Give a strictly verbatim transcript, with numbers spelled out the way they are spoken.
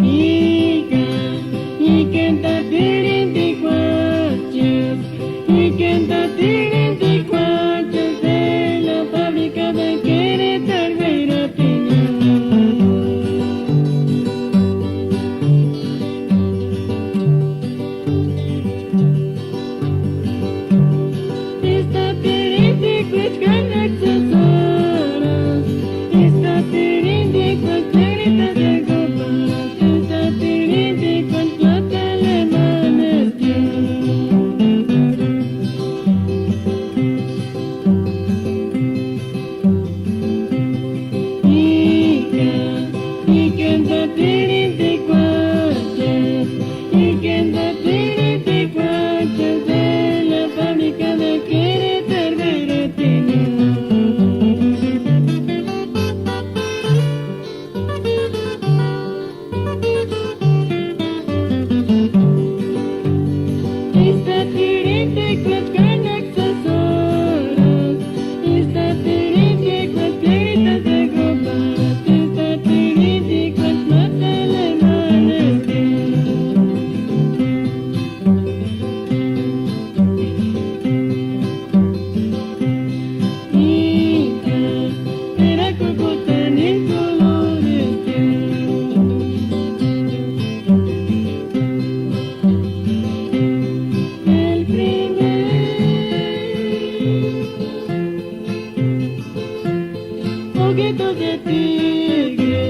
Ika, ikenta tirhinti kuáchesi, ikenta tirhinti kuáchesi de la fábrica de Querétaro Verapina. Esta tirhinti kuáchesi kanaksï sóra, esta tirhinti kuáchesi piedritas de copa, esta tirhinti kuáchesi plata alemanestia. Ika, ikenta tirhinti kuáchesi, ikenta tirhinti kuáchesi de la fábrica de Querétaro Verapina. Esta tirhinti kuáchesi kanaksï sóra, esta tirhinti kuáchesi piedritas de copa, esta tirhinti kuáchesi plata alemanestia. Ika, era kokotani colores. El primer juguete de tigre.